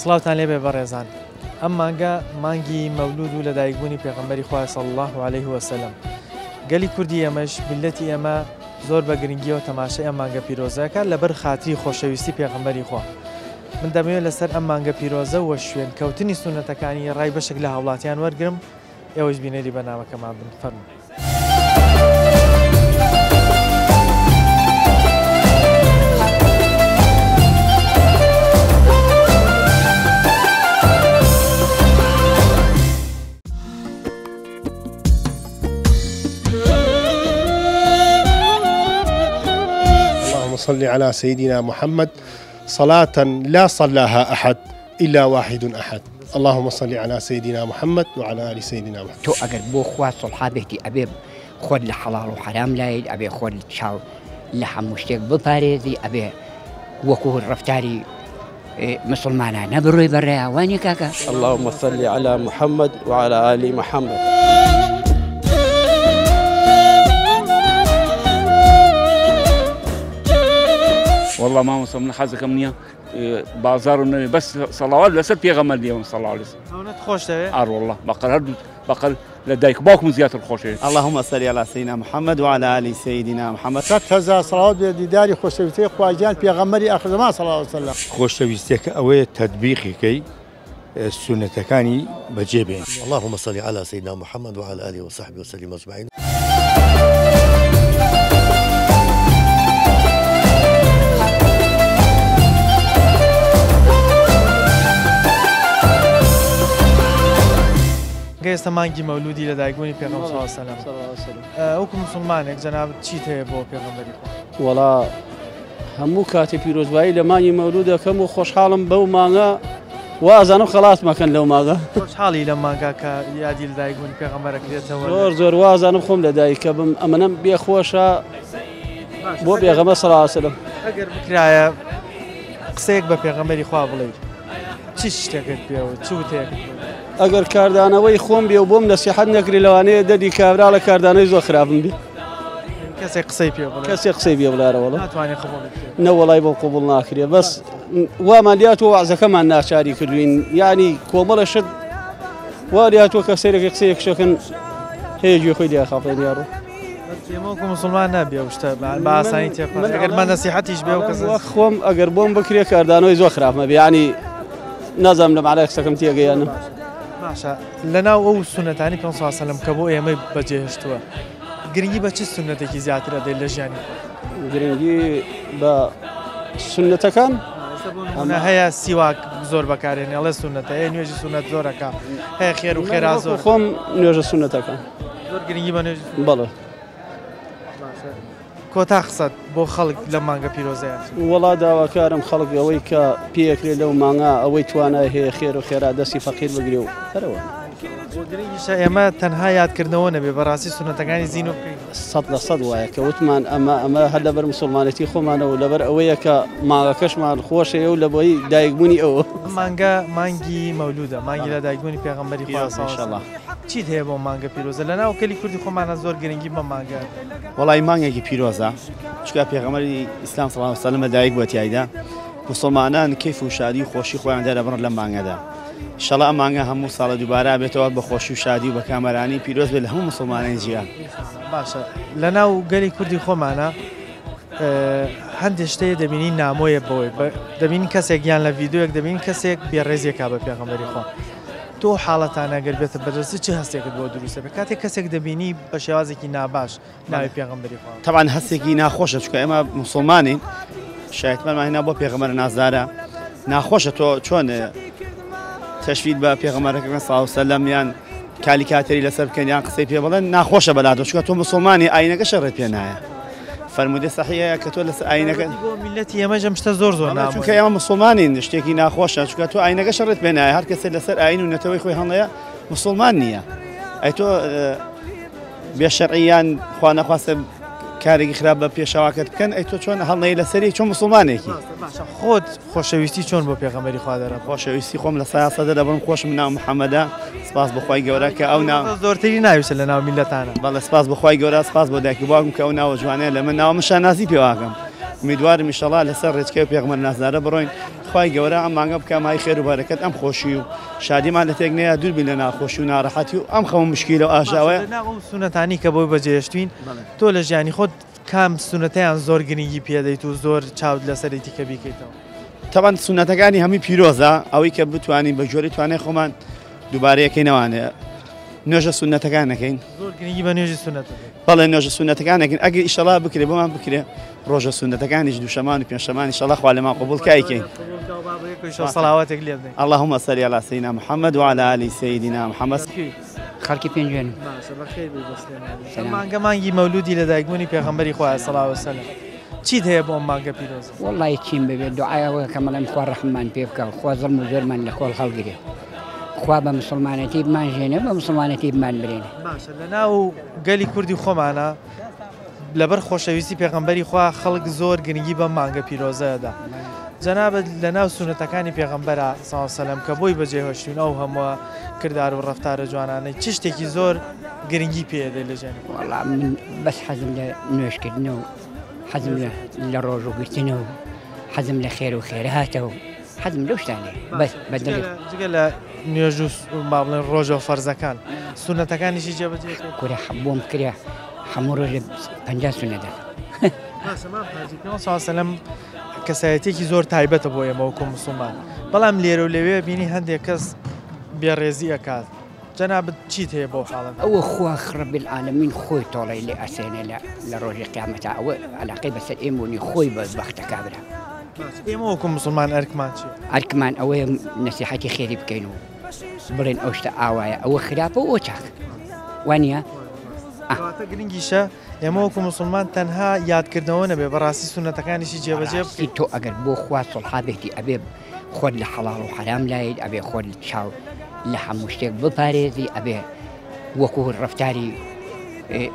سڵاوتان لێبێ بەڕێزان ئەم مانگە مانگی مەولود و لەدایکبوونی پێغەمبەری خوا صلی الله علیه وسلم گەلی کوردی ئێمەش میللەتی ئێمە زۆر بە گرنگیەوە تەماشای ئەم مانگە پیرۆزەکە لەبەر خاتری خۆشەویستی پێغەمبەری خوا من دەمەوێت لەسەر ئەم مانگە پیرۆزە و شوێن کەوتنی سوننەتەکانی ڕای بەشێک لە هاوڵاتیان وەرگرم ئێوەش بینەری بەرنامەکەمان بن فەرموون. اللهم صل على سيدنا محمد صلاة لا صلاها أحد إلا واحد أحد اللهم صل على سيدنا محمد وعلى آل سيدنا محمد. تۆ ئەگەر بۆ خوا سوڵحا بێتی ئەبێ خۆت لە حەڵاڵ و حەرام لایت ئەبێ خۆت چاو لە هەموو شتێک بپارێزی ئەبێ وەکو ڕەفتاری مسلمانانە بڕۆی بەڕێیا وانیە کاکە؟ اللهم صل على محمد وعلى آل محمد. والله مامۆستا من حەزەکەم نییە بازاڕم نەوێ بەس سەڵاوات لەسەر پێغەمبەر لێوم صلی الله علیه وسلم. ئەونەت خۆش دەوێ؟ ئار والله بەقەر هەردوو بەقەر لە دایک و باوکم زیاتر خۆشەوێت. اللهم صل علی سیدنا محمد وعلی آل سیدنا محمد. 1000 سڵاوات بێ دیداری خۆشەویستی خوا گیان پێغەمبەری ئاخر زەمان صلی اللە علیە وسلم. خۆشەویستیەکە ئەوەیە تەتبیقی کەی سوننەتەکانی بەجێ بێنی. اللهم صل علی سیدنا محمد وعلی آله وصحبه وسلم اجمعین. ئێستا مانگی مەولودی لەدایکبوونی پێغەمبەر صلی اللە علیه وسلم وەکو مسلمانێک جەنابت چیت هەیە بۆ پێغەمبەری خوا؟ وەڵا هەموو کاتێ پیرۆزبایی لە مانگی مەولود دەکەم و خۆشحاڵم بەو مانگە وا ئەزانم خەڵات مەکەن لەو مانگە. خۆشحاڵی لەم مانگا کە یادی لەدایکبوونی پێغەمبەر ئەکرێتەوە؟ زۆر زۆر وا ئەزانم خۆم لەدایکە بم ئەمەنەم بێ خۆشە بۆ پێغەمبەر صلی اللە علیه وسلم. ئەگەر بکرایە قسەیەک بە پێغەمبەری خوا بڵێیت چ شتێکت پێ وت چ وتەیەکت پێ وت؟ ئەگەر کاردانەوەی خۆم بێ و بۆم نەسیحەت نەکرێ لەوانەیە دەردی کابرا لە کاردانەوەی زۆر خراپم بێ. کەسێک قسەی پێ بڵێ. کەسێک قسەی پێ بڵێ ئەرە وەڵا. ناتوانێ قبوڵی بکەی. نە وەڵای بۆم قبوڵ ناکرێ بەس وامان لێهاتووە وەعزەکەمان ناچاری کردوین یانی کۆمەڵە شت وا لێهاتووە کە سەیرەکەی قسەیەک شەکەن هەیە گوێ خۆی لێ خاپێن یاڕۆ. ئێمە وەکو مسلمان نابێ ئەو شتە بە ئاسانی تێپەڕێ ئەگەر بە نەسیحەتیش بێ ئەو کەسە وەک خۆم ئەگەر بۆم بکرێ کاردانەوەی زۆر خراپمە بێ یانی نازانم لە مەعنای قسەکەم تێگەی یان نا. باشە لەناو ئەو سوننەتانی پێغەمبەر صلی اللە علیه وسلم کە بۆ ئێمەی بەجێهێشتووە گرنگی بە چ سوننەتێکی زیاتر ئەدەیت لە ژیانی خۆت؟ گرنگی بە سوننەتەکان؟ ئەمە هەیە سیواک زۆر بەکارێنێ ئەڵێ سوننەتە هەیە نوێژی سوننەت زۆرەکە هەیە خێر و خێرا زۆر خۆم نوێژە سوننەتەکان زۆر گرنگی بە نوێژی بەڵێ باشە کۆتا قسەت بۆ خەڵک لەم مانگە پیرۆزەیە چی؟ وەڵا داواکارم خەڵک ئەوەی کە پێکرێ لەو مانگە ئەوەی توانای هەیە خێر و خێرا دەستی فەقیر بگرێ و هەرەوە. بۆ گرنگیشە ئێمە تەنها یادکردنەوە نەبێ بەڕاستی سوننەتەکانی زینوو بکەین. 100% وایە کە وتمان ئەمە ئەمە هەر لەبەر مسوڵمانێتی خۆمانە و لەبەر ئەوەیە کە مانگەکەشمان خۆشەیە و لەبۆی دایکبوونی ئەوە. ئەم مانگە مانگی مەولوودە مانگی لەدایکبوونی پێغەمبەری خوا صلی اللە علیه و سلم. چیت هەیە بۆ مانگە پیرۆزە لەناو گەلی کوردی خۆمانە زۆر گرنگی بەم مانگە وەڵی مانگێکی پیرۆزە چونکە پێغەمبەری ئیسلام صلی اللە علیه وسلم لەدایک بووە تیایدا موسڵمانان کەیف و شادی و خۆشی خۆیان دەرەبڕن لەم مانگەدا ئیشەڵا ئەم مانگە هەموو ساڵە دووبارە بێتەوە بە خۆشی و شادی و بە کامەرانی پیرۆز بێت لە هەموو موسڵمانانی جیهان. باشە لەناو گەلی کوردی خۆمانە هەندێک شتێ دەبینی نامۆیە بەوەی دەبین کەسێک یان لە ڤیددیوەک دەبین کەسێک بێڕێزیەکە بە پێغەمبەری خۆ تۆ حاڵەتانە گەر بێتە بەردەستت چ هەستێکت بۆ دروست دەبێت کاتێک کەسێک دەبینی بە شێوازێکی ناباش ناوی پێغەمبەری خوا تەبعەن هەستێکی ناخۆشە چونکە ئێمە موسڵمانین شایەتمانمان هێنا بۆ پێغەمبەرە نازدارە ناخۆشە تۆ چۆن تەشویت بە پێغەمبەرەکە صلی الله علیه وسلم یان کالیکاتێری لەسەر بکەن یان قسەی پێ بڵێن ناخۆشە بەلاتەوە چونکە تۆ موسڵمانی ئاینەکە شەڕت پێ نایە فەرموودەی سەحیحەیە کە تۆ لەسەر ئاینەکە بۆ میللەتی ئێمەش ئەم شتە زۆر زۆر نامۆیە چونکە ئێمە موسڵمانین شتێکی ناخۆشە چونکە تۆ ئاینەکە شەڕت پێ نایە هەر کەسێک لەسەر ئاین و نەتەوەی خۆی هەڵەیە موسڵمان نییە ئەی تۆ بێ شەرعی یان خوا نەخواستە کارێکی خراپ بە پێشەواکەت بکەن ئەی تۆ چۆن هەڵنەی لەسەری چۆن مسلمانێکی خۆت خۆشەویستی چۆن بۆ پێغەمبەری خوا دەرەبڕی؟ خۆشەویستی خۆم لە سایە سەدە دەبڕم خۆشم ناو محەممەدە سپاس بۆ خوای گەورە کە ئەو ناو زۆرترین ناویشە لە ناو میللەتانە. بەڵێ سپاس بۆ خوای گەورە سپاس بۆ دایک و باوکم کە ئەو ناوە جوانەیە لە من ناوە من شانازی پێواکەم ئومیدوارم ئیشەڵا لەسەر ڕێچکەی پێغەمبەر نازدارە بڕۆین خوای گەورە ئەم مانگە بکە مای خێر و بەرەکەت ئەم خۆشی و شادیمان لە تێک نەیە دوور بین لە ناخۆشی و ناڕەحەتی و ئەم خەم و مشکیلە و ئاژاوەیە. لە ناو ئەو سوننەتانی کە بۆی بەجێهێشتوین تۆ لە ژیانی خۆت کام سوننەتەیان زۆر گرنگی پێدەیت و زۆر چاوت لەسەرێتی کە بیکەیتەوە؟ تەبعەن سوننەتەکانی هەمووی پیرۆزە ئەوەی کە بتوانین بە گوێرەی توانای خۆمان دووبارەیەکەی نەوانێ نوێژە سوننەتەکان نەکەین. زۆر گرنگی بە نوێژی سوننەت دەدەیت؟ بەڵێ نوێژە سوننەتەکان نەکەین ئەگەر ئیشەڵا بکرێ بۆمان بکرێ ڕۆژە سوننەتەکانیش دووشەمان و پێنجشەمان ئیشەڵا خوا لێمان قبوڵ کا ئەیکەین. سەڵاواتێک لێ بدەین. اللهم صل علی سیدنا محمد وعلی آل سیدنا محمد. خەڵکی پێنجوێنم. باشە بەخێر بێی بۆ سلێمانی. ئەم مانگە مانگی مەولودی لەدایکبوونی پێغەمبەری خوایە صلی اللە علیە وسلم. چیت هەیە بۆ ئەم مانگە پیرۆزە؟ وەڵڵاهی چیم ببێت دوعای ئەوە کەم ئەڵێم خوا ڕەحممان پێ بکا و خوا زوڵم و زۆرمان لە کۆڵ هەڵگرێ خوا بە مسوڵمانەتی بمانژێنێ و بە مسوڵمانەتی بمانمرێنێ. باشە لەناو گەلی کوردی خۆمانا لەبەر خۆشەویستی پێغەمبەری خوا خەڵک زۆر گرنگی بەم مانگە پیرۆزە ئەدا. جەنابت لەناو سوننەتەکانی پێغەمبەرا صلی اللە علیە وسلم کە بۆی بەجێهێشتوین ئەو هەمووە کردار و ڕەفتارە جوانانەی چ شتێکی زۆر گرنگی پێ ئەدەی لە ژیانی خۆت؟ وەڵا من بەس حەزم لە نوێژکردنە و حەزم لە ڕۆژووگرتنە و حەزم لە خێر و خێراتە و حەزم لەو شتانەیە بەس بە دڵی جگە لە نوێژ و با بڵێن ڕۆژە فەرزەکان سوننەتەکانیشی جێبەجێ ئەکەی؟ کورە بۆم بکرێ هەموو ڕۆژێ 50 سوننە دەکەم. باشە مام حاجی پێغەمبەر صلی اللە علیه و سلم کەسایەتیەکی زۆر تایبەتە بۆ ئێمە وەکو موسڵمان بەڵام لێرە و لەوێ بینی هەندێک کەس بێڕێزی ئەکات جەنابت چیت هەیە بۆ حاڵەت؟ ئەوە خوا رب العالمین خۆی تۆڵەی لێ ئەسێنێ لە ڕۆژی قیامەتا ئەوە عەلاقەی بەسەر ئێمەوە نیە خۆی بەدبەختە کابرا. ئێمە وەکو موسڵمان ئەرکمان چیە؟ ئەرکمان ئەوەیە نەسیحەتی خێری بکەین و بڵێن ئەو شتە ئاوایە ئەوە خراپە و ئەوە چاکە وانیە؟ کەواتە گرنگیشە ئێمە وەکو موسڵمان تەنها یادکردنەوە نەبێ بەڕاستی سوننەتەکانیشی جێبەجێ بکەین. تۆ ئەگەر بۆ خوا سوڵحا بێتی ئەبێ خۆت لە حەڵاڵ و حەرام لایت ئەبێ خۆت چاو لە هەموو شتێک بپارێزی ئەبێ وەکو ڕفتاری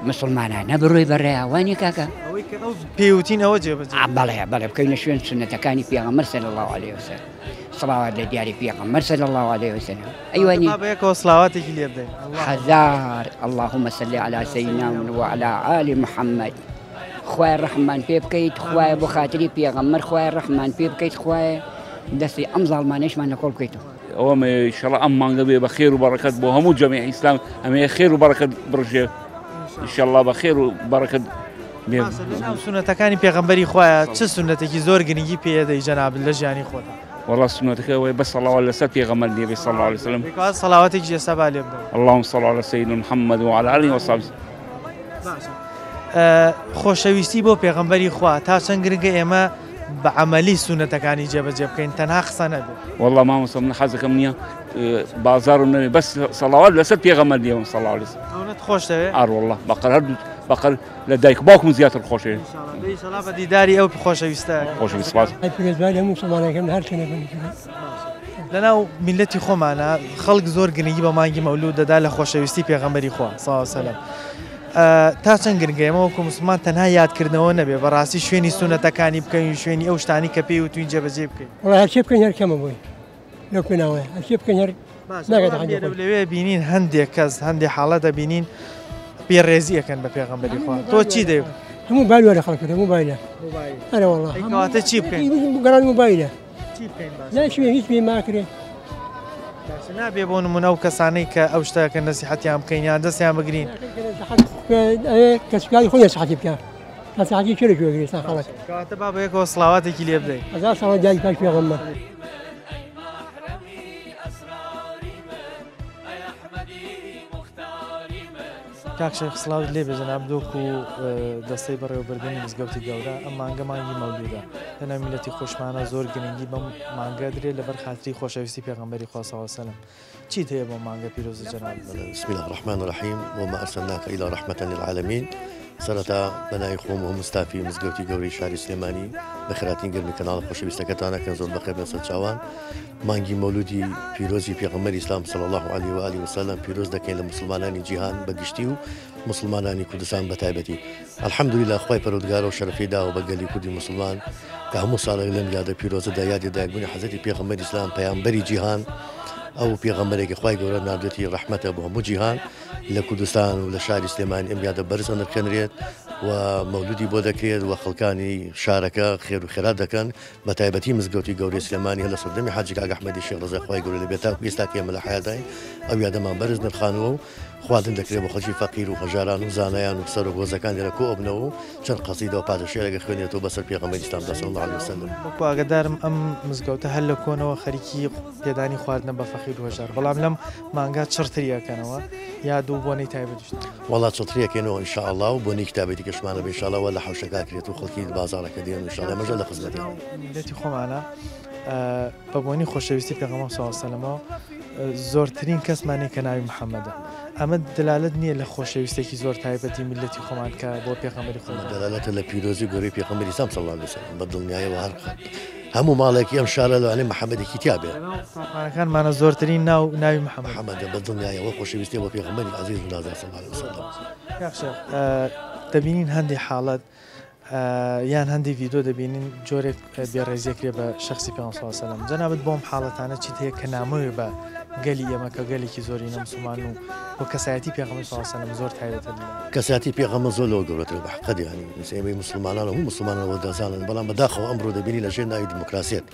مسلمانانە بڕۆی بەڕێیا وانە کاکە ئەوەی کە ئەو پێوتین ئەوە جێبەجێ بەڵێ بەڵێ بکەینە شوێن سوننەتەکانی پێغەمبەر صلی الله علیه وسلم صلوات لە دیاری پێغەمبەر صلی الله علیه وسلم ئەیوە با بەیەکەوە سڵاواتێکی لێ بدەین هزار اللهم صل على سيدنا وعلى آل محمد خوایە ڕەحممان پێ بکەیت خوایە بۆ خاتری پێغەمبەر خوایە ڕەحممان پێ بکەیت خوایە دەستی ئەم زاڵمانەیشمان لە کۆڵ بکەیتەوە. ئەوە مەیە ئیشەڵا ئەم مانگە بێ بە خێر و بەڕەکەت بۆ هەموو جەمیع ئیسلام ئەمەیە خێر و بەڕەکەت بڕژێ ئیشەڵا بە خێر و بەڕەکەت بێ. باشە لەناو سوننەتەکانی پێغەمبەری خوایە چ سوننەتێکی زۆر گرنگی پێ ئەدەی جەنابت لە ژیانی خۆتا؟ وەڵا سوننەتەکە ئەوەیە بەس سەڵاوات لەسەر پێغەمبەر لێ بێ صلی اللە علیە وسلم. کەواتە سەڵاواتێکیش ئێستا با لێ بدەین. اللهم صل علی سیدنا محمد وعلی آله وصحبه. باشە خۆشەویستی بۆ پێغەمبەری خوا تا چەند گرنگە ئێمە بە عەمەلی سوننەتەکانی جێبەجێ بکەین تەنها قسە نەبێت. وەڵا مامۆستا من حەزەکەم نییە بازاڕم نەبێ بەس سەڵاوات لەسەر پێغەمبەر لێ صلی اللە علیه وسلم. ئەونەت خۆش دەوێ؟ ئار وەڵا بەقەر هەردوو بەقەر لە دایک و باوکم زیاتر خۆشەوێ. ئینشاڵڵا بە دیداری ئەو خۆشەویستە. خۆشەویست سپاس. پیرۆزبایی لە هەموو موسڵمانەکەم لە هەر شوێنێک بن. لەناو میللەتی خۆمانا خەڵک زۆر گرنگی بە مانگی مەولود دەدا لە خۆشەویستی پێغەمبەری خوا صلی اللە علیه وسلم. تا چەند گرنگە ئێمە وەکو موسڵمان تەنها یادکردنەوە نەبێ بەڕاستی شوێنی سوننەتەکانی بکەین شوێنی ئەو شتانی کە پێی وتوین جێبەجێ بکەین. وەڵا هەرچی بکەین هەر کەمە بۆی لەو پێناوەیە هەرچی بکەین هەر ناگاتە حەدی خۆی. لەوێ بینین هەندێک کەس هەندێک حاڵەت دەبینین بێڕێزی ئەکەن بە پێغەمبەری خوا تۆ چی دەی؟ هەموو مۆبایل وەرە خەڵک هەموو مۆبایلە ئەرێ وەڵا کەواتە چی بکەین؟ گەڕان مۆبایلە چی بکەین باشە؟ نا هیچ پێ ماکرێ. باشە نابێ بۆ نمونە ئەو کەسانەی کە ئەو شتەکە نەسیحەتیان بکەین یان دەستیان بگرین؟ کەسوکاری خۆی نەسیحەتی بکە نەسیحەتی کێ لە گوێ گرێ سا خەڵک. کەواتە با بەیەکەوە سڵاواتێکی لێ بدەین. هەزار ساڵە دیاری پاک پێغەمبەر. کاک شێخ سڵاوت لێ بێ جەناب دۆک و دەستەی بەڕێوەبردنی مزگەوتی گەورە ئەم مانگە مانگی مەولودە لەناو میلەتی خۆشمانە زۆر گرنگی بەم مانگە درێ لەبەر خاتری خۆشەویستی پێغەمبەری خوا صلی الله علیه وسلم چیت هەیە بۆ مانگە پیرۆزە جەناب؟ بسم الله الرحمن الرحیم وما ارسلناک الا رحمة للعالمین. سەرەتا بە ناوی خۆم و هەموو ستافی مزگەوتی گەورەی شاری سلێمانی بەخێرهاتنی گەرمی کەناڵە خۆشەویستەکەتان ئەکەن. زۆر بەخێر بێن سەرچاوان. مانگی مەولودی پیرۆزی پێغەمبەری ئیسلام صلی اللە علیه و آله و سلم پیرۆز دەکەین لە موسڵمانانی جیهان بە گشتی و موسڵمانانی کوردستان بە تایبەتی. الحمدللە خوای پەروەردگار ئەو شەرەفەی داوە بە گەلی کوردی موسڵمان کە هەموو ساڵێک لەم یادە پیرۆزەدا یادی دایکبوونی حەزرەتی پێغەمبەری ئیسلام پەیامبەری جیهان ئەو پێغەمبەرێکی خوای گەورە ناردوێتی ڕەحمەتە بۆ هەموو جیهان لە کوردستان و لە شاری سلێمانی ئەم یادە بەرز ئەنرخێنرێت و مەولودی بۆ دەکرێت و خەڵکانی شارەکە خێر و خێرات دەکەن بە تایبەتی مزگەوتی گەورەی سلێمانی هەر لە سەردەمی حاجی کاک ئەحمەدی شێخ ڕەزای خوای گەورە لێ بێت تاکو ئێستا کە ئێمە لە حەیاتداین ئەو یادەمان بەرز نرخانووە و خواردن دەکرێت بۆ خەڵکی فەقیر و هەژاران و زانایان و سەرۆک هۆزەکان لێرە کۆ ئەبنەوە و چەند قەسیدە و پارچە شیعرێک ئەخوێنرێتەوە بەسەر پێغەمبەری ئیسلامدا صلی اللە علیە وسلم. وەکو ئاگادارم ئەم مزگەوتە هەر لە کۆنەوە خەریکی پێدانی خواردنە بە فەقیر و هەژار، بەڵام لەم مانگە چڕتری ئەکەنەوە یا دوو بۆنەی تایبەتیش دەکەن؟ وەڵا چڕتری ئەکەینەوە ان شاء اللە و بۆنەیەکی تایبەتی کەشمان هەبێ ان شاء اللە وا لە حەوشەکە ئەکرێت و خەڵکی بازاڕەکە دێن ان شاء اللە ئێمەش لە خزمەتیان. میللەتی خۆمانە بە بۆنی خۆشەویستی پێغەمبەر صلی اللە علیە وسلم زۆرترین کەسمان هەیە کە ناوی محەممەدە ئەمە دەلالەت نییە لە خۆشەویستێکی زۆر تایبەتی میللەتی خۆمان کە بۆ پێغەمبەری خۆی ئەمە دەلالەتە لە پیرۆزی و گەورەی پێغەمبەری ئیسلام صلی اللە علیە وسلم بە دڵنیایەوە هەر هەموو ماڵێکی ئەم شارە لەوانەیە محەممەدێکی تیا بێ. لەناو قوتابخانەکانمانە زۆرترین ناو ناوی محەممەدە. محەممەدە بە دڵنیایەوە خۆشەویستیە بۆ پێغەمبەری عەزیز و نازدار صلی اللە علیە وسلم. کاک شێخ دەبینین هەندێ حاڵەت یان هەندێک ڤیدۆ دەبینین جۆرێک بێڕێزیەکرێ بە شخصی پێغەمبەر صلی اللە علیه و سلم جەنابت بۆم حاڵەتانە چیت هەیە کە نامەوێ بە گەلی ئێمە کە گەلێکی زۆرینە مسلمان و و کەسایەتی پێغەمبەر صلی اللە علیه و سلم زۆر تایبەتە لەلایان. کەسایەتی پێغەمبەر زۆر لەوە گەورەترە بە حەقیقەت یانی مەسەلەن ئێمەی موسڵمانان و هەموو موسڵمانان ئەوە دەزانن بەڵام بەداخەوە ئەمڕۆ دەبینی لەژێر ناوی دیموکراسیەت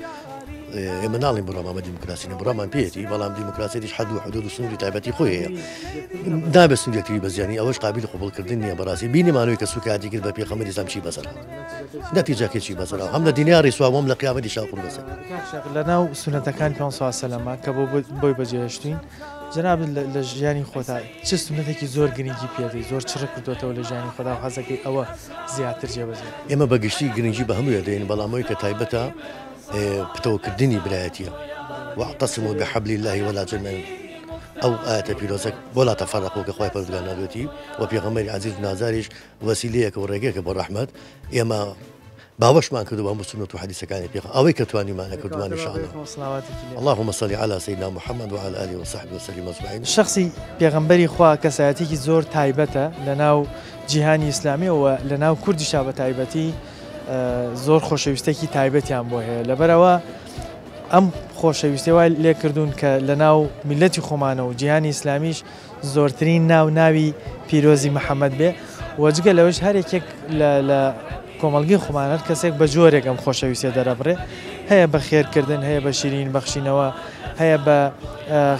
ئێمە ناڵێین بڕوامان بە دیموکراسی نیە بڕوامان پێیەتی بەڵام دیموکراسیەتیش حەد و حدود و سنووری تایبەتی خۆی هەیە نابێت سنوور یەکتری بەزیانی ئەوەش قابلی قبوڵکردن نییە بەڕاستی بینیمانەوەی کە سوکایەتی کرد بە پێغەمبەری ئیسلام چی بەسەر هات نەتیجەکەی چی بەسەر هات هەم لە دنیا ڕیسوا بوو هەم لە قیامەتیشا قوڕ بەسەر. کاک شێخ لەناو سوننەتەکانی پێغەمبەر صلی اللە علیە وسلم کە بۆ بۆی بەجێهێشتووین جەنابت لە ژیانی خۆتا چ سوننەتێکی زۆر گرنگی پێدەی زۆر چڕ کردۆتەوە لە ژیانی خۆتا و حەزەکەی ئەوە زیاتر جێبەجێ بکەی؟ ئێمە بە گشتی گرنگی بە هەمووی ئەدەین بەڵام ئەوەی کە تایبەتە پتەوکردنی برایەتیە، واعتصموا بحبل اللە ولا جميعا، ئەو ئایەتە پیرۆزە ولا تفرقوا کە خوای پەروەردگار ناردوێتی و پێغەمبەری عەزیز و نازداریش وەسیلەیەکە و ڕێگەیەکە بۆ ڕەحمەت، ئێمە باوەشمان کردووە بە هەموو سوننەت و حەدیسەکانی پێغەمبەر ئەوەی کە توانیومانە کردوومان ان شاء اللە. اللهم صل علی سیدنا محمد وعلی آله وصحبه وسلم اجمعین. شەخسی پێغەمبەری خوا کەسایەتیەکی زۆر تایبەتە لەناو جیهانی ئیسلامی و لەناو کوردیشا بە تایبەتی زۆر خۆشەویستێکی تایبەتیان بۆ هەیە لەبەرئەوە ئەم خۆشەویستیە وای لێکردوون کە لەناو میللەتی خۆمانە و جیهانی ئیسلامیش زۆرترین ناو ناوی پیرۆزی محەممەد بێ و جگە لەوەش هەر یەکێک لە کۆمەڵگەی خۆمان هەر کەسێک بە جۆرێک ئەم خۆشەویستیە دەرەبڕێ هەیە بە خێرکردن هەیە بە شیرین بەخشینەوە هەیە بە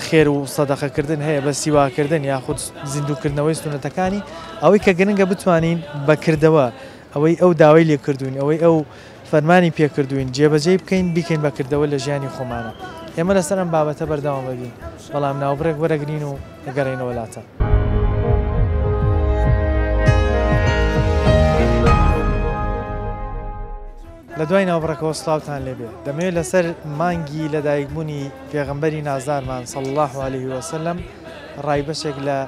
خێر و سەدەقەکردن هەیە بە سیواکردن یاخود زیندووکردنەوەی سوننەتەکانی ئەوەی کە گرنگە بتوانین بە کردەوە ئەوەی ئەو داوای لێ کردووین، ئەوەی ئەو فەرمانی پێ کردووین جێبەجێی بکەین، بیکەین بە کردەوە لە ژیانی خۆمانا. ئێمە لەسەر ئەم بابەتە بەردەوام ئەبین، بەڵام ناوبڕێک وەرەگرین و ئەگەڕێینەوە لاتان. لە دوای ناوبڕەکەوە سڵاوتان لێ بێ. دەمەوێت لەسەر مانگی لەدایکبوونی پێغەمبەری نازدارمان صلی اللە علیه وسلم ڕای بەشێک لە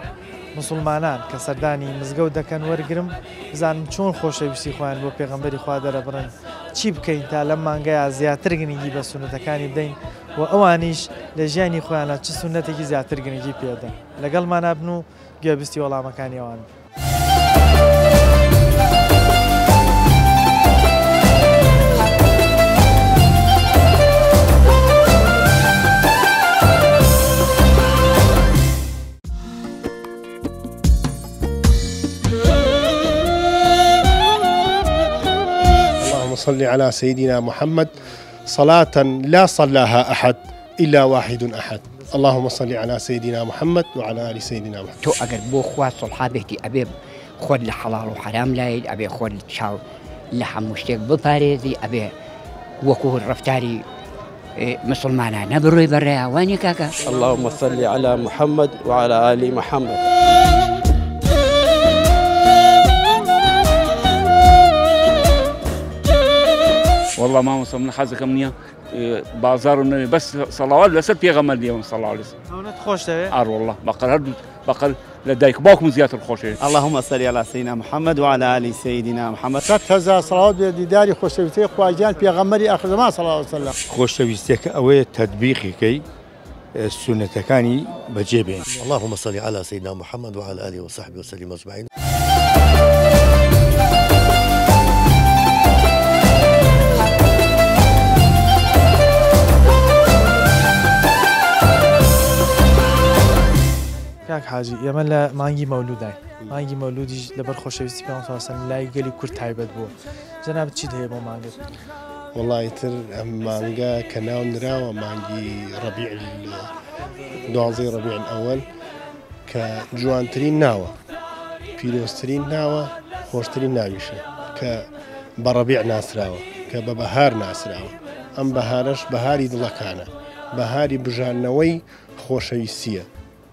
موسڵمانان کە سەردانی مزگەوت دەکەن وەرگرم بزانم چۆن خۆشەویستی خۆیان بۆ پێغەمبەری خوا دەرەبڕن چی بکەین تا لەم مانگەیا زیاتر گرنگی بە سوننەتەکانی بدەین و ئەوانیش لە ژیانی خۆیانا چ سوننەتێکی زیاتر گرنگی پێدەن لەگەڵمانا بن و گوێبیستی وەڵامەکانی ئەوان بن. اللهم صل على سيدنا محمد صلاة لا صلاها أحد إلا واحد أحد اللهم صل على سيدنا محمد وعلى آل سيدنا محمد. تۆ ئەگەر بۆ خوا سوڵحا بێتی ئەبێ خۆت لە حەڵاڵ و حەرام لایت ئەبێ خۆت چاو لە هەموو شتێک بپارێزی ئەبێ وەکو ڕەفتاری مسوڵمانانە بڕۆی بە ڕێیا وانیە کاکە؟ اللهم صل علی محمد وعلی آل محمد. واللە مامۆستا من حەزەکەم نییە بازاڕم نەوێ بەس سەڵاوات لەسەر پێغەمبەر لێوم صلی الله علیه وسلم. ئەونەت خۆش دەوێ؟ ئار واللە بەقەر هەردوو بەقەر لە دایک و باوکم زیاتر خۆشەوێت. اللهم صل علی سیدنا محمد وعلی آل سیدنا محمد. 1000 سڵاوات بێ دیداری خۆشەویستی خوا گیان پێغەمبەری ئاخر زەمان صلی اللە علیە وسلم. خۆشەویستیەکە ئەوەیە تەتبیقی کەی سوننەتەکانی بەجێ بێنی. اللهم صل علی سیدنا محمد وعلی آله وصحبه وسلم اجمعین. کاک حاجی ئێمە لە مانگی مەولوداین مانگی مەولودیش لەبەر خۆشەویستی پێغەمبەر صلی اللە علیه و سلم لای گەلی کورد تایبەت بووە جەنابت چیت هەیە بۆ مانگە؟ وەڵا ئیتر ئەم مانگە کە ناو نراوە مانگی ڕەبیع دوانزەی ڕەبیع ئەوەل کە جوانترین ناوە پیرۆزترین ناوە خۆشترین ناویشە کە بە ڕەبیع ناسراوە کە بە بەهار ناسراوە ئەم بەهارەش بەهاری دڵەکانە بەهاری بژاندنەوەی خۆشەویستیە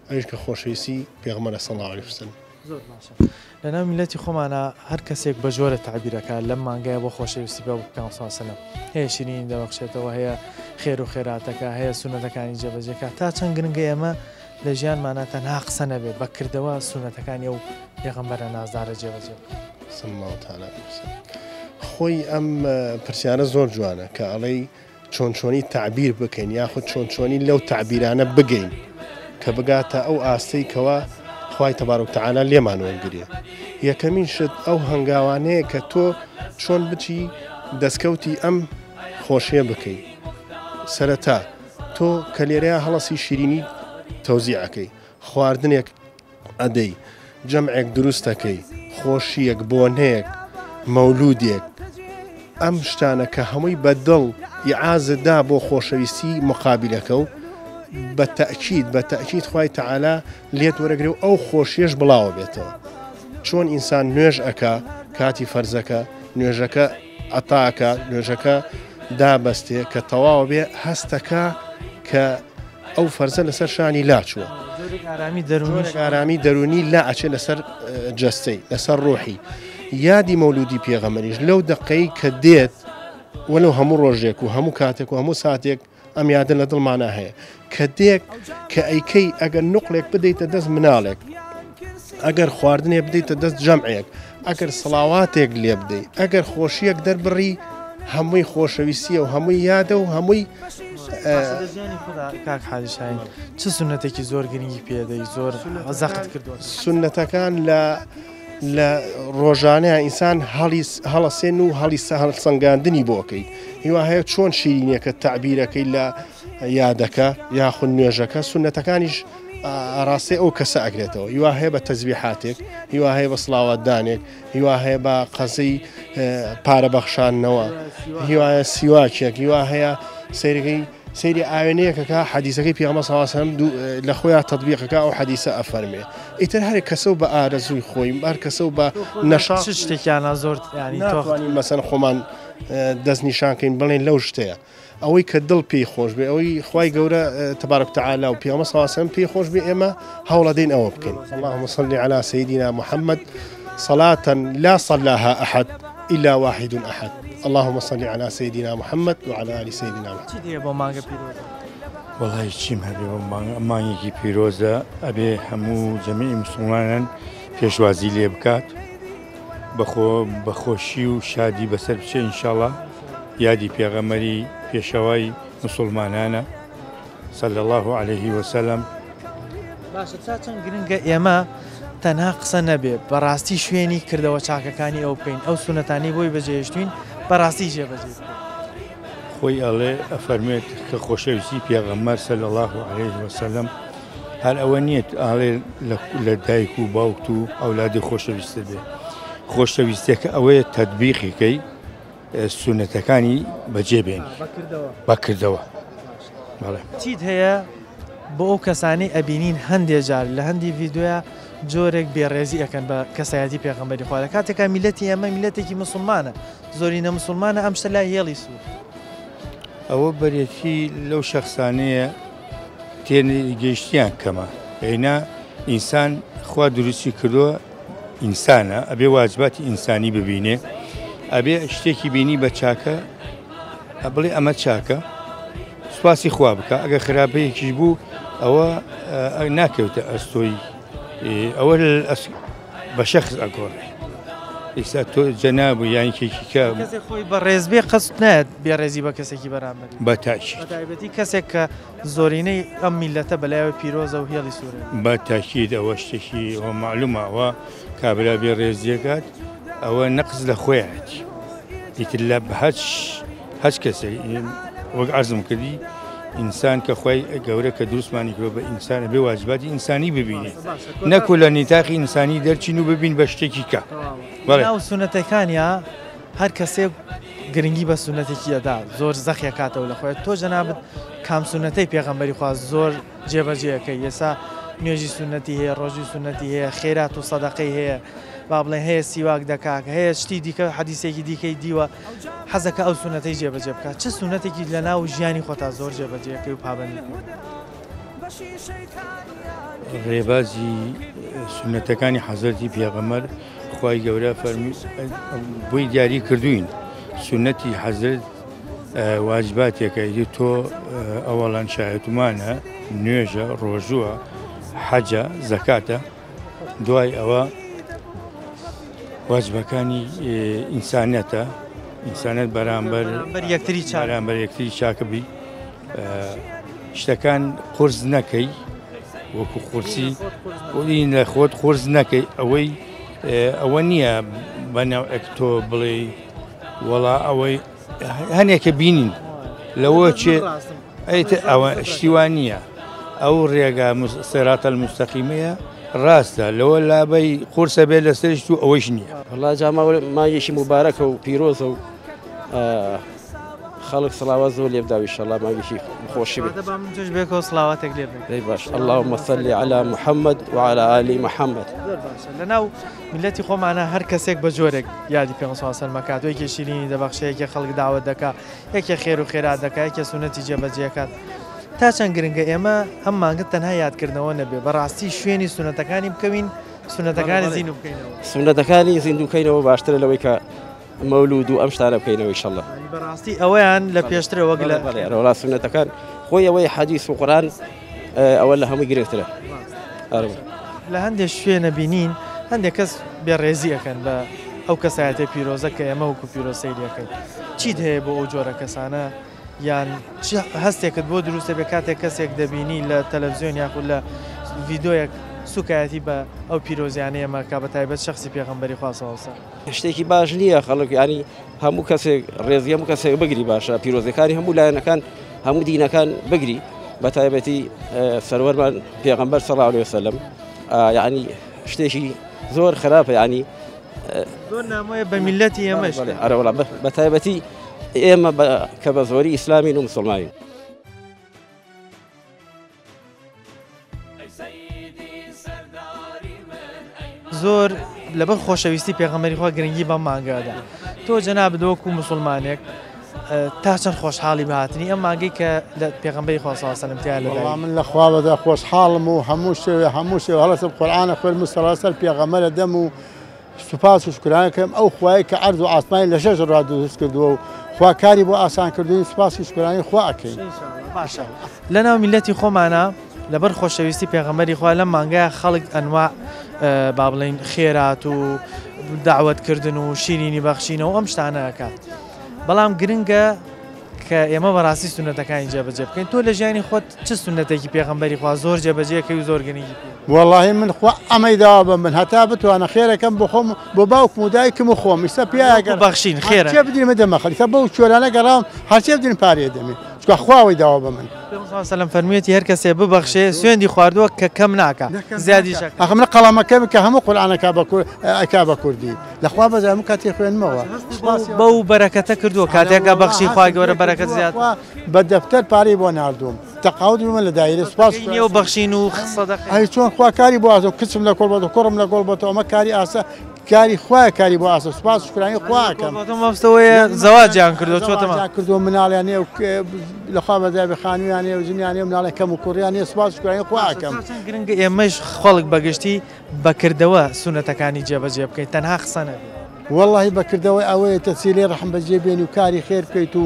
ئەویش کە خۆشەویستی پێغەمبەرە صلی اللە علیە وسلم. زۆر باشە لەناو میللەتی خۆمانا هەر کەسێک بە جۆرە تەعبیرەکا لەم مانگەیە بۆ خۆشەویستی بە پێغەمبەر صلی اللە علیە وسلم هەیە شیرینی دەبەخشێتەوە هەیە خێر و خێراتەکا هەیە سوننەتەکانی جێبەجێکا تا چەند گرنگە ئێمە لە ژیانمانا تەنها قسە نەبێ بە کردەوە سوننەتەکانی ئەو پێغەمبەرە نازدارە جێبەجێ بکەین. صلی اللە تعالی علیە وسلم. خۆی ئەم پرسیارە زۆر جوانە کە ئەڵێی چۆن چۆنی تەعبیر بکەین یاخود چۆن چۆنی لەو تەعبیرانە بگەین کە بگاتە ئەو ئاستەی کەوا خوای تەبارک تەعالا لێمان وەرگرێ یەکەمین شت ئەو هەنگاوانەیە کە تۆ چۆن بچی دەستکەوتی ئەم خۆشیە بکەی سەرەتا تۆ کە لێرەیە هەڵەسی شیرینی تەوزیعەکەی خواردنێک ئەدەی، جەمعێک دروست ئەکەی، خۆشییەک، بۆنەیەک، مەولوودێک، ئەم شتانە کە هەمووی بە دڵ ئیعازت دا بۆ خۆشەویستی مقابیلەکە و بە تەئکید بە تەئکید خوای تەعالا لێت وەرەگرێ و ئەو خۆشیەش بڵاوە بێتەوە. چۆن ئینسان نوێژ ئەکا کاتی فەرزەکە نوێژەکە ئەتا ئەکا نوێژەکە دابەستێ کە تەواو بێ هەستەکا کە ئەو فەرزە لەسەر شانی لاچووە جۆرێک ئارامی دەروونی لا ئەچێ لەسەر جەستەی لەسەر ڕۆحی یادی مەولودی پێغەمەریش لەو دقەی کە دێت وەلو هەموو ڕۆژێک و هەموو کاتێک و هەموو ساتێک ئەم یادە لە دڵمانە هەیە کە دێک کە ئەیکەی ئەگەر نقلێک بدەیتە دەست مناڵێک ئەگەر خواردنێ بدەیتە دەست جەمعێک ئەگەر سڵاواتێک لێ بدەی ئەگەر خۆشیەک دەربڕی هەمووی خۆشەویستیە و هەمووی یادە و هەمووی کاک حاجی شاهین چ سونەتێکی زۆر گرنگی پێدەی زۆر زەخت کردووە؟ سونەتەکان لە لە ڕۆژانەیە ئینسان هەڵی هەڵەسێن و هەڵی هەڵسەنگاندنی بۆکەی هیوا هەیە چۆن شیرینیەکە تەعبیرەکەی لە یادەکە یاخود نوێژەکە سونەتەکانیش ئاراستەی ئەو کەسە ئەگرێتەوە هیوا هەیە بە تەزبیحاتێک هیوا هەیە بە سڵاواتدانێک هیوا هەیە بە قەزەی پارە بەخشاندنەوە هیوایە سیواکێک هیوا هەیە سەیرەکەی سەیری ئاوێنەیەکەکە حەدیسەکەی پێغەمبەر صلی الله علیه و سلم لە خۆیان تطبیقەکە ئەو حەدیسە ئەفەرمێ ئیتر هەر کەسە و بە ئارەزووی خۆی هەر کەسە و بە نەشاط چ شتێکیانە زۆر ینی ناتوانین مەسەن خۆمان دەستنیشانکەین بڵێن لەو شتەیە ئەوەی کە دڵ پێی خۆش بێ ئەوەی خوای گەورە تبارک تعالی و پێغەمبەر صلی الله علیه و سلم پێی خۆش بێ ئێمە هەوڵەدەین ئەوە بکەین اللهم صل على سيدنا محمد صلاة لا صلاها أحد إلا واحد أحد اللهم صل على سيدنا محمد وعلى آل سيدنا محمد. چیت هەیە بۆ مانگە پیرۆزە؟ وەڵی چیم هەبێ بۆ مانگ مانگێکی پیرۆزە ئەبێ هەموو جەمیعی مسوڵمانان پێشوازی لێ بکات بەخۆ بەخۆشی و شادی بەسەر بچێ ئینشاڵا یادی پێغەمبەری پێشەوای مسوڵمانانە صلی اللە علیه وسلم. باشە تا چەند گرنگە ئێمە تەنها قسە نەبێ بەڕاستی شوێنی کردەوە چاکەکانی ئەو بکەین ئەو سونەتانەی بۆی بەجێهێشتوین بەڕاستی جێبەجێ بکەین. خۆی ئەڵێ ئەفەرموێت کە خۆشەویستی پێغەمبەر صلی اللە علیه وسلم هەر ئەوە نییە ئاڵێ لە دایک و باوکت و ئەولادی خۆشەویستت بێ خۆشەویستیەکە ئەوەیە تەتبیقیکەی سونەتەکانی بەجێ بێنی بەکردەوە. چیت هەیە بۆ ئەو کەسانەی ئەبینین هەندێ جار لە هەندی ڤیدۆیا جۆرێک بێڕێزی ئەکەن بە کەسایەتی پێغەمبەری خوا لە کاتێکا میلەتی ئێمە میلەتێکی مسوڵمانە زۆرینە مسوڵمانە ئەم شتە لای هێڵی سوور. ئەوە بەرێتی لەو شەخسانەیە تێگەیشتیان کەمە ئەینا ئینسان خوا دروستی کردووە ئینسانە ئەبێ واجباتی ئینسانی ببینێ ئەبێ شتێکی بینی بە چاکە بڵێ ئەمە چاکە سوپاسی خوا بکە ئەگە خراپەیەکیش بوو ئەوە ناکەوتە ئەستۆی ئەوە بە شەخس ئەگۆڕێ ئیستا تۆ جەناب و یان کێکی کە کەسێک خۆی بە ڕێز بێ قەست نایەت بێڕێزی بە کەسێکی بەرامبەر بە تاکید بە تایبەتی کەسێک کە زۆرینەی ئەم میلەتە بەلایەوە پیرۆزە و هێڵی سوورە بە تاکید ئەوە شتێکی ئەوە معلومە ئەوە کابرا بێ ڕێزیەکات ئەوە نەقس لە خۆیەتی ئیتر لە هەچ هەچ کەسێک وەک عەرزم کردی ئینسان کە خوای گەورە کە دروستمانی کردوە بە ئینسان ئەبێ واجباتی ئینسانی ببینێ نەکو لە نیتاقی ئینسانی دەرچین و ببین بە شتێکی کە بەڵێ. ناو سونەتەکانیا هەر کەسێک گرنگی بە سونەتێکی ئەدا زۆر زەقی ئەکاتەوە لە خۆی تۆ جەنابت کام سونەتەی پێغەمبەری خوا زۆر جێبەجێ ئەکەی ئێسا نوێژی سونەتی هەیە ڕۆژی سونەتی هەیە خێرات و سەدەقەی هەیە با بڵێن هەیە سیواک دەکا هەیە شتی دیکە حەدیسێکی دیکەی دیوە حەزەکە ئەو سونەتەی جێبەجێ بکات چ سونەتێکی لەناو ژیانی خۆتا زۆر جێبەجێ ئەکەی و پابەندی پێ؟ ڕێبازی سونەتەکانی حەزرەتی پێغەمبەر خوای گەورە فەرمی بۆی دیاری کردوین سونەتی حەزرەت واجباتێکە ئیدی تۆ ئەوەڵەن شایەتمانە نوێژە ڕۆژووە حەجە زەکاتە دوای ئەوە واجبەکانی ئینسانەتە ئینسانەت بەرامبەر یەکتری بەرامبەر یەکتری چاکە بی شتەکان قرس نەکەی وەکو قورسی لە خۆت قورس نەکەی ئەوەی ئەوە نییە بە ناوێک تۆ بڵێ وەڵا ئەوەی هەنێکە بینین لەوە چێ ئەیتر ئەوە شتی وا نییە ئەو ڕێگا سێراتە المستەقیمەیە ڕاستە لەوە لابەی قورسە بێت لەسەرشت و ئەوەیش نییە. وەڵا جا مانگێکی موبارەکە و پیرۆزە و خەڵک سڵاوات زۆر لێ بداو ئیشەڵا مانگێکی خۆشی بێت. با من تۆش بێکەوە سڵاواتێک لێ بێت. دەی باش اللهم صل علی محمد وعلى آل محمد. زۆر باشە لەناو میللەتی خۆمانە هەر کەسێک بە جۆرێک یادی پێغەمبەر صلی اللە علیه و سلم ئەکات یەکێ شیرینی دەبەخشێ یەکێ خەڵک داوەت دەکا یەکێ خێر و خێرات دەکا یەکێ سوننەتی جێبەجێ ئەکات تا چەند گرنگە ئێمە ئەم مانگە تەنها یادکردنەوە نەبێ بەڕاستی شوێنی سوننەتەکانی بکەوین سوننەتەکانی زیندوو بکەینەوە. سوننەتەکانی زیندوو کەینەوە باشترە لەوەی کە مەولود و ئەم شتانە بکەینەوە ئیشەڵا. یانی بەڕاستی ئەوەیان لە پێشترە وەک لە. بەڵێ ئەرەوەڵا سوننەتەکان خۆی ئەوەی حەدیس و قورئان ئەوە لە هەمووی گرنگترە. لە هەندێک شوێنە بینین هەندێک کەس بێڕێزی ئەکەن بە ئەو کەسایەتیە پیرۆزە کە ئێمە وەکو پیرۆز سەیری ئەکەین چیت هەیە بۆ ئەو جۆرە کەسانە یان چ هەستێکت بۆ دروست دەبێت کاتێک کەسێک دەبینی لە تەلەڤزیۆن یاخود لە ڤیدۆیەک سوکایەتی بە ئەو پیرۆزیانەی ئێمە کا بە تایبەت شخصی پێغەمبەری خوا صلی اللە علیه شتێکی باش نییە خەڵک ینی هەموو کەسێک ڕێزی هەموو کەسێک بگری باشە پیرۆزەکانی هەموو لایەنەکان هەموو دینەکان بگری بە تایبەتی سەروەرمان پێغەمبەر صلی الله علیه وسلم یعنی شتێکی زۆر خراپە یعنی زۆر نامۆیە بە میلەتی ئێمەش ئەرەوەڵا بە تایبەتی ئێمە کە بە زۆری ئیسلامین و مسلمانین. زۆر لەبەر خۆشەویستی پێغەمبەری خوا گرنگی بەم مانگەدا تۆ جەنابت وەکو مسلمانێک تا چەند خۆشحاڵی بە هاتنی ئەم مانگەی کە لە پێغەمبەری خوا صلی الله علیه و سلم تیا لەدایک وەڵا من لە خوا بەدا خۆشحاڵم و هەموو شەوێ هەموو شەوێ هەڵەسم قورئانە خوێنم و سەراسەر پێغەمبەرە دەم و سوپاس و شوکرانە کەم ئەو خوایەی کە عەرز و ئاسمانی لە شەش ڕۆژدا دروست کردووە و خوا کاری بۆ ئاسان کردووین سوپاس و شوکرانەی خوا ئەکەین. باشە لەناو میللەتی خۆمانا لەبەر خۆشەویستی پێغەمبەری خوا لەم مانگەیا خەڵک ئەنواع با بڵێین خێرات و دەعوەت کردن و شیرینی بەخشینەوە ئەم شتانە ئەکات بەڵام گرنگە کە ئێمە بەڕاستی سوننەتەکانی جێبەجێ بکەین تۆ لە ژیانی خۆت چ سوننەتێکی پێغەمبەری خوا زۆر جێبەجێ کەی و زۆر گرنگی پێ وەڵاهی من خوا ئەمەی داوە بە من هەتا بتوانە خێرەکەم بۆ خۆم بۆ باوکم و دایکم و خۆم ئیستا پیاگە بەخشین خێرە هەرچێ بدرین من دەمە خەڵک بەو کوێرانە گەڕاوم هەرچێ بدرین پارەیە دەمێ چونکە خوا ئەوەی داوە بە من. پێغەمبەر صلی اللە علیە وسلم فەرموویەتی هەر کەسێ ببەخشێ سوێندی خواردووە کە کەم ناکا زیادیش ئەکا. ئاخ من قەڵەمەکەم کە هەموو قورئان ئەکا بە ئەکا بە کوردی لە خوا بەزای هەموو کاتێ خوێنمەوە. بەو بەرەکەتە کردووە کاتێک ئەبەخشی خوای گەورە بەرەکەت زیاد. بە دەفتەر پارەی بۆ ناردووم تەقاعود بوومە لە دایرە سوپاس نیە و بەخشین و سەدەقەی. ئەی چۆن خوا کاری بۆ ئاسە کچم لە کۆڵ بۆتەوە کوڕم لە کۆڵ بۆتەوە ئەمە کاری ئاسە کاری خوایە کاری بۆ ئاسە سوپاس شوکرانی خوا ئەکەم. مەبەستەوەیە زەواجیان کردووە چۆتە زەواجیان کردووە مناڵیان هەیە و لە خوا بەزیاد بێ خانوویان هەیە و ژنیان هەیە و مناڵیان کەم و کوڕیان هەیە سوپاس شوکرانی خوا ئەکەم. چەند گرنگە ئێمەش خەڵک بەگشتی بە کردەوە سوننەتەکانی جێبەجێ بکەین تەنها قسە نەبێت. وەڵاهی بە کردەوە ئەوەیە تەسیلەی ڕەحم بەجێ بێنی و کاری خێر بکەیت و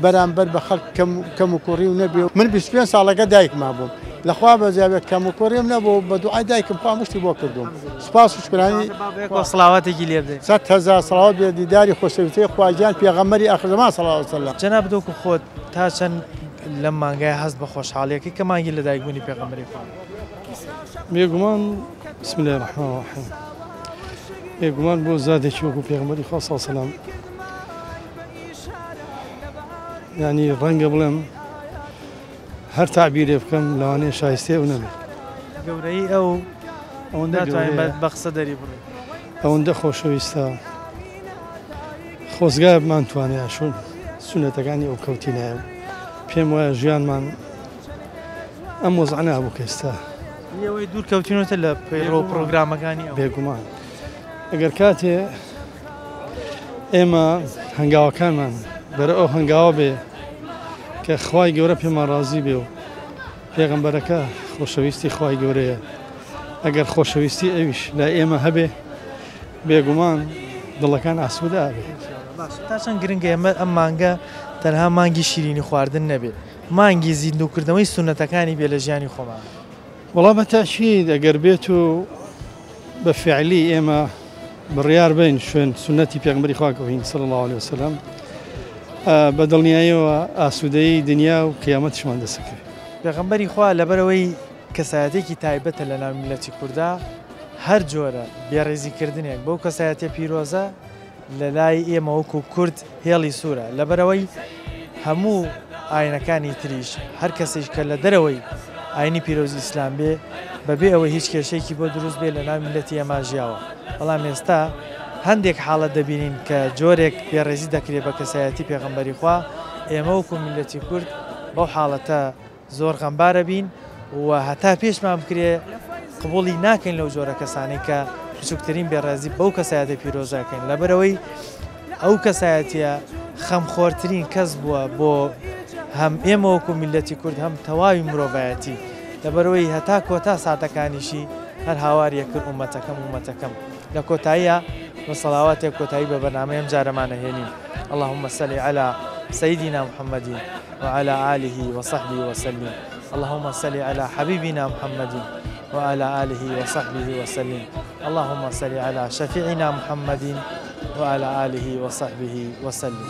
بەرامبەر بە خەڵک کەم کەم و کوڕی و نەبێ من 25 ساڵەکە دایک مابووم. لە خوا بەزیا بێت کەم و کوڕیم نەبوو بە دوعای دایکم خوا مشتی بۆ کردوم سوپاس و شکرانی بەیەکەوە سڵاواتێکی لێ بدەین. 1000 سڵاوات بێ دیداری خۆشەویستی خوا گیان پێغەمبەری ئاخر زەمان صلی اللە علیە وسلم. جەنابت وەکو خۆت تا چەند لەم مانگایە هەست بە خۆشحاڵیەکەی کە مانگی لەدایکبوونی پێغەمبەری خوا؟ بێگومان بسم اللە الرحمن الرحیم بێگومان بۆ زاتێکی وەکو پێغەمبەری خوا صلی اللە علیه وسلم یعنی ڕەنگە بڵێم هەر تەعبیرێ بکەم لەوانەیە شایستەی ئەو نەبێت. گەورەیی ئەو ئەوەندە ناتوانین گەورەیە. بە قسە دەری بڕین. ئەوەندە خۆشەویستە. خۆزگا بمانتوانایە شوون سوننەتەکانی ئەو بکەوتینایە و پێم وایە ژیانمان ئەم وەزعە نابوو کە ئێستا. ئێوەی دوور کەوتینەتە لە پەیڕەو و پڕۆگرامەکانی ئەو. بێگومان ئەگەر کاتێ ئێمە هەنگاوەکانمان بەرە ئەو هەنگاوە بێ کە خوای گەورە پێمان ڕازی بێ و پێغەمبەرەکە خۆشەویستی خوای گەورەیە ئەگەر خۆشەویستی ئەویش لای ئێمە هەبێ بێگومان دڵەکان ئاسوودە ئەبێ. باشە تا چەند گرنگە ئێمە ئەم مانگە تەنها مانگی شیرینی خواردن نەبێ مانگی زیندووکردنەوەی سوننەتەکانی بێ لە ژیانی خۆمان؟ وەڵا بە تەئکید ئەگەر بێت و بە فعلی ئێمە بڕیار بین شوێن سوننەتی پێغەمبەری خوا کەوین صلی اللە علیه وسلم بە دڵنیاییەوە ئاسوودەیی دنیا و قیامەتیشمان دەست دەکەوێت. پێغەمبەری خوا لەبەرئەوەی کەسایەتیەکی تایبەتە لەناو میللەتی کوردا هەر جۆرە بێڕێزی کردنێک بەو کەسایەتیە پیرۆزە لەلای ئێمە وەکو کورد هێڵی سوورە لەبەرئەوەی هەموو ئاینەکانی تریش هەر کەسێک کە لە دەرەوەی ئاینی پیرۆزی ئیسلام بێ بەبێ ئەوەی هیچ کێشەیەکی بۆ دروست بێ لەناو میللەتی ئێمە ژیاوە بەڵام ئێستا هەندێک حاڵەت دەبینین کە جۆرێک بێڕێزی دەکرێت بە کەسایەتی پێغەمبەری خوا ئێمە وەکو میللەتی کورد بەو حاڵەتە زۆر غەمبارە بین و هەتا پێشمان بکرێ قبوڵی ناکەین لەو جۆرە کەسانەی کە بچووکترین بێڕێزی بەو کەسایەتە پیرۆزە ئەکەین لەبەرئەوەی ئەو کەسایەتیە خەمخۆرترین کەس بووە بۆ هەم ئێمە وەکو میللەتی کورد هەم تەواوی مرۆڤایەتی لەبەرئەوەی هەتا کۆتا ساتەکانیشی هەر هاواری ئەکرد ئومەتەکەم ئومەتەکەم لە کۆتاییا بە سەڵاواتێک کۆتایی بە بەرنامەی ئەم جارەمان ئەهێنین اللهم صل علی سیدنا محمد وعلى آله وصحبه وسلم اللهم صل على حبيبنا محمد وعلى آله وصحبه وسلم اللهم صل على شفيعنا محمد وعلى آله وصحبه وسلم.